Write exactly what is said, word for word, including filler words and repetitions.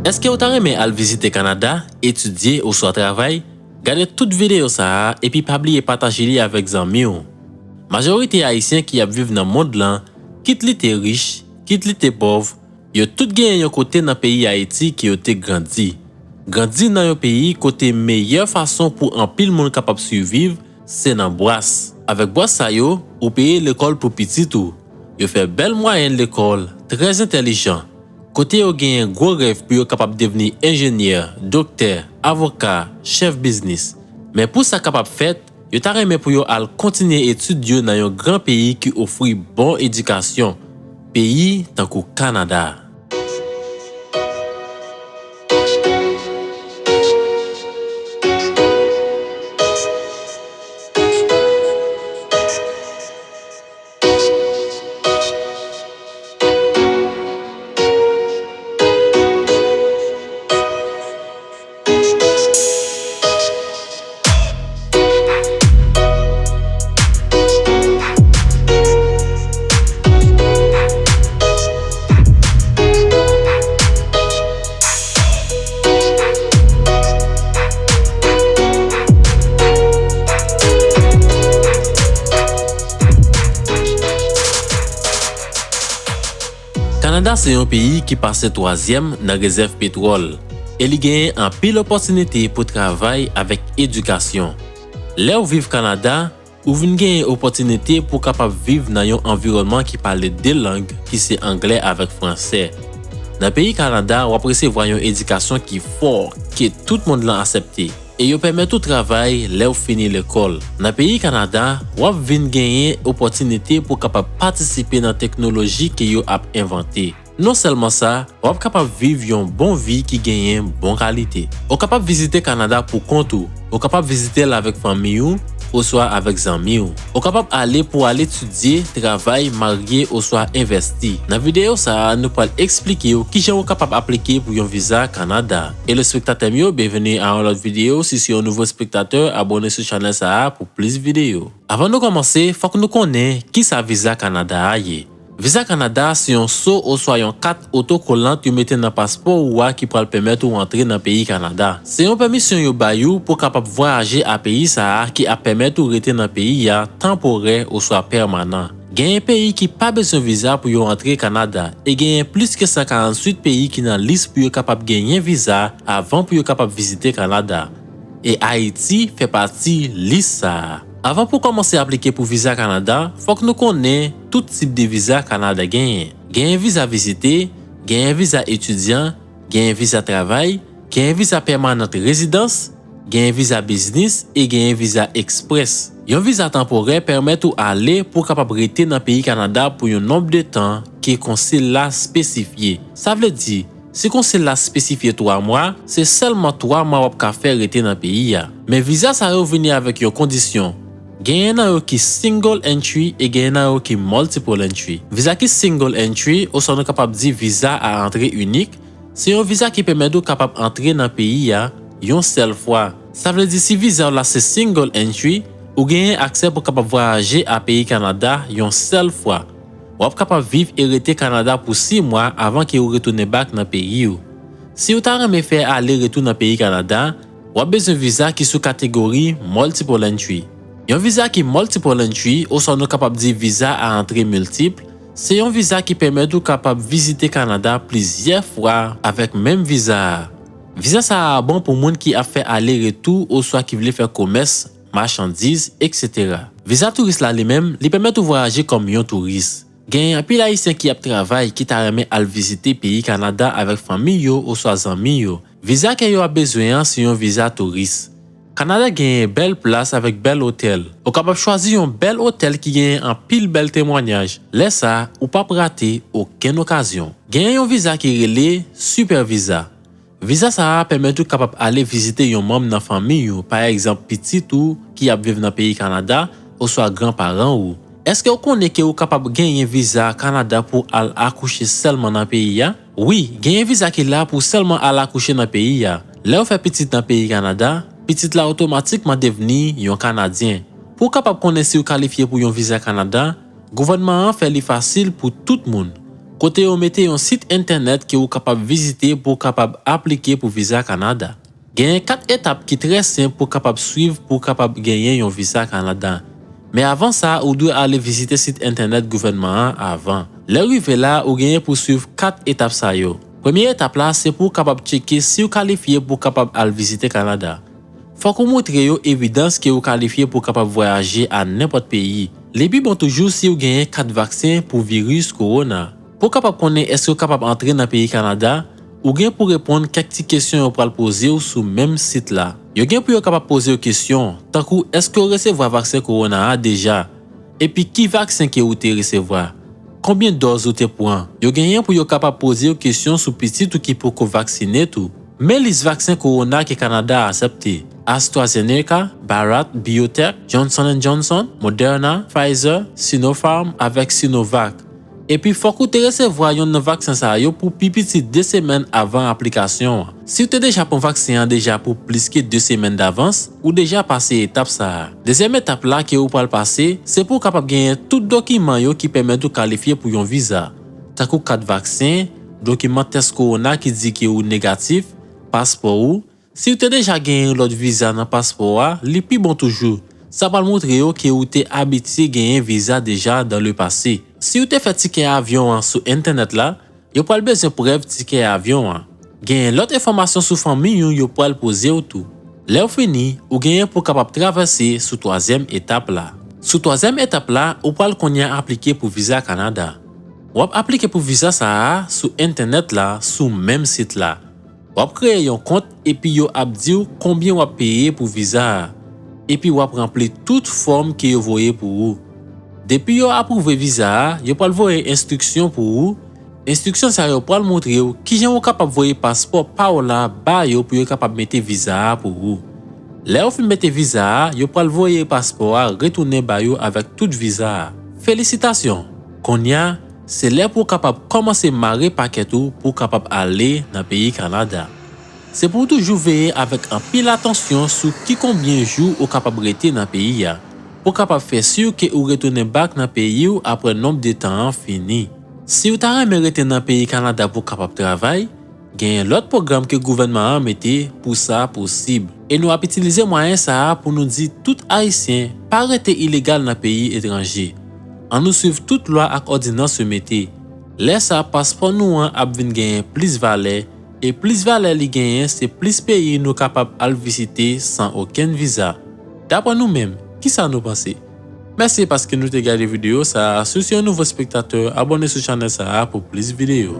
Èske w ta renmen al vizite Kanada, etidye oswa travay? Gade tout videyo sa a epi pa bliye pataje li avèk zanmi w. Majorite Ayisyen ki ap viv nan mond lan, kit li te rich, kit li te pòv, yo tout genyen yon kote nan peyi Ayiti ke yo te grandi. Grandi nan yon peyi kote meyè fason pou anpil moun kapab siviv, se nan bwas. Avèk bwas sa yo, ou peye lekòl pou pitit ou. Yo fè bèl mwayèn lekòl, trè entèlijan. Kote yo genyen gwo rèv pou yo kapab devni enjenyè, doktè, avoka, chèf biznis. Men pou sa kapab fèt, yo ta renmen pou yo al kontinye etid yo nan yon gran peyi ki ofri bon edikasyon, peyi tankou Kanada. Kanada se yon peyi ki pase twazyèm nan rezèv petwòl, e li genyen anpil opòtinite pou travay avèk edikasyon. Lè w viv Kanada, ou vin genyen opòtinite pou w kapab viv nan yon anviwònman ki pale de lang, ki se anglè avèk fransè. Nan peyi Kanada, w ap resevwa yon edikasyon ki fò, ke tout mond lan aksepte, e yo pèmèt ou travay lè w fini lekòl. Nan peyi Kanada, w ap vin genyen opòtinite pou w kapab patisipe nan teknoloji ke yo ap envante. Non sèlman sa, w ap kapab viv yon bon vi ki genyen bon kalite. Ou kapab vizite Kanada pou kont ou. Ou kapab vizite l avèk fanmi ou oswa avèk zanmi w. Ou kapab ale pou al etidye, travay, marye oswa envèsti. Nan videyo sa a, nou pral eksplike w kijan ou kapab aplike pou yon viza Kanada. Hello espektatè m yo, byenveni a yon lòt videyo. Si se yon nouvo espektatè, abòne sou chanèl sa a pou plis videyo. Avan nou kòmanse, fòk nou konnen kisa viza Kanada a ye. Viza Kanada se yon so oswa yon kat otokolan yo mete nan paspò ou a ki pral pèmèt ou antre nan peyi Kanada. Se yon pèmisyon yo bay ou pou w kapab vwayaje a peyi sa a ki ap pèmèt ou rete nan peyi a tanporè oswa pèmanan. Genyen peyi ki pa bezwen viza pou yo antre Kanada, e genyen plis ke san karanntuit peyi ki nan lis pou yo kapab genyen viza avan pou yo kapab vizite Kanada. E Ayiti fè pati lis sa a. Avan pou w kòmanse aplike pou viza Kanada, fòk nou konnen tout tip de viza Kanada genyen. Genyen viza vizite, genyen viza etidyan, genyen viza travay, genyen viza pèmanant rezidans, genyen viza biznis e genyen viza eksprès. Yon viza tanporè pèmèt ou ale pou w kapab rete nan peyi Kanada pou yon nonb de tan ke konsil la espesifye. Sa vle di, si konsil la espesifye twa mwa, se sèlman twa mwa w ap ka fè rete nan peyi a. Men viza sa yo vini avèk yon kondisyon. Genyen nan yo ki single entry e genyen nan yo ki multiple entry. Viza ki single entry, oswa nou kapab di viza a antre inik, se yon viza ki pèmèt ou kapab antre nan peyi a yon sèl fwa. Sa vle di si viza w la se single entry, ou genyen aksè pou kapab vwayaje a peyi Kanada yon sèl fwa. W ap kapab viv e rete Kanada pou sis mwa avan ke ou retounen back nan peyi w. Si w ta renmen fè ale retou nan peyi Kanada, w ap bezwen viza ki sou kategori multiple entry. Yon viza ki multiple entry, oswa nou kapab di viza a antre miltip, se yon viza ki pèmèt ou kapab vizite Kanada plizyè fwa avèk menm viza a. Viza sa a bon pou moun ki ap fè ale retou oswa ki vle fè komès, machandiz, etsetera. Viza touris la li menm, li pèmèt ou vwayaje kòm yon touris. Genyen anpil Ayisyen ki ap travay ki ta renmen al vizite peyi Kanada avèk fanmi yo oswa zanmi yo. Viza ke yo ap bezwen an se yon viza touris. Kanada genyen bèl plas avèk bèl otèl. Ou kapab chwazi yon bèl otèl ki genyen anpil bèl temwanyaj. Lè sa a, ou p ap rate okenn okazyon. Genyen yon viza ki rele Super Visa. Viza sa a pèmèt ou kapab ale vizite yon manm nan fanmi ou, pa egzanp, pitit ou ki ap viv nan peyi Kanada, oswa granparan ou. Èske w konnen ke ou kapab genyen viza Kanada pou al akouche sèlman nan peyi a? Wi, genyen viza ki la pou sèlman al akouche nan peyi a. Lè w fè pitit nan peyi Kanada, pitit la otomatikman devni yon Kanadyen. Pou w kapab konnen si w kalifye pou yon viza Kanada, gouvènman an fè li fasil pou tout moun. kote yo mete yon sit entènèt ke ou kapab vizite pou w kapab aplike pou viza Kanada. Genyen kat etap ki trè senp pou w kapab swiv pou w kapab genyen yon viza Kanada. Men avan sa, ou dwe ale vizite sit entènèt gouvènman an avan. Lè w rive la, ou genyen pou w swiv kat etap sa yo. Premye etap la, se pou w kapab tcheke si w kalifye pou w kapab al vizite Kanada. Fòk ou montre yo evidans ke ou kalifye pou w kapab vwayaje a nenpòt peyi. Li pi bon toujou si w genyen kat vaksen pou viris kowona. Pou w kapab konnen èske w kapab antre nan peyi Kanada, ou gen pou reponn kèk ti kesyon yo pral poze w sou menm sit la. Yo gen pou yo kapab poze w kesyon, tankou èske w resevwa vaksen kowona a deja? Epi ki vaksen ke ou te resevwa? Konbyen dòz ou te pran? Yo genyen pou yo kapab poze w kesyon sou pitit ou ki poko vaksine tou. Men lis vaksen kowona ke Kanada aksepte: AstraZeneca, Bharat Biotech, Johnson and Johnson, Moderna, Pfizer, Sinopharm avèk Sinovac. Epi fòk ou te resevwa yonn nan vaksen sa yo pou pi piti de semèn avan aplikasyon an. Si w te deja pran vaksen an deja pou plis ke de semèn davans, ou deja pase etap sa a. Dezyèm etap la ke ou pral pase, se pou w kapab genyen tout dokiman yo ki pèmèt ou kalifye pou yon viza, tankou kat vaksen, dokiman tès kowona ki di ke ou negatif, paspò ou. Si w te deja genyen yon lòt viza nan paspò a, li pi bon toujou. Sa pral montre yo ke ou te abitye genyen viza deja dans le passé. Si w te fè tikè avyon an sou entènèt la, yo pral bezwen prèv tikè avyon an. Genyen lòt enfòmasyon sou fanmi w yo pral poze w tou. Lè w fini, ou genyen pou w kapab travèse sou twazyèm etap la. Sou twazyèm etap la, ou pral kounye a aplike pou viza Kanada. W ap aplike pou viza sa a sou entènèt la, sou menm sit la. W ap kreye yon kont epi yo ap di w konbyen w ap peye pou viza a. Epi w ap ranpli tout fòm ke yo voye pou ou. Depi yo apwouve viza a, yo pral voye enstriksyon pou ou. Enstriksyon sa yo pral montre w kijan ou kapab voye paspò pa w la ba yo pou yo kapab mete viza a pou ou. Lè yo fin mete viza a, yo pral voye paspò a retounen ba yo avèk tout viza a. Felisitasyon! Kounye a, se lè pou w kapab kòmanse mare pakèt ou pou w kapab ale nan peyi Kanada. Se pou w toujou veye avèk anpil atansyon sou ki konbyen jou ou kapab rete nan peyi a, pou w kapab fè si ke ou retounen bak nan peyi w apre nonb de tan an fini. Si w ta renmen rete nan peyi Kanada pou w kapab travay, genyen lòt pwogram ke gouvènman an mete pou sa posib. E nou ap itilize mwayen sa a pou nou di tout Ayisyen pa rete ilegal nan peyi etranje. Ann nou swiv tout lwa ak òdinans yo mete. Lè sa, paspò nou an ap vin genyen plis valè, e plis valè li genyen, se plis peyi nou kapab al vizite san okenn viza. Daprè nou menm, kisa nou panse? Mèsi paske nou te gade videyo sa a. Si w se yon nouvo espektatè, abòne sou chanèl sa a pou plis videyo.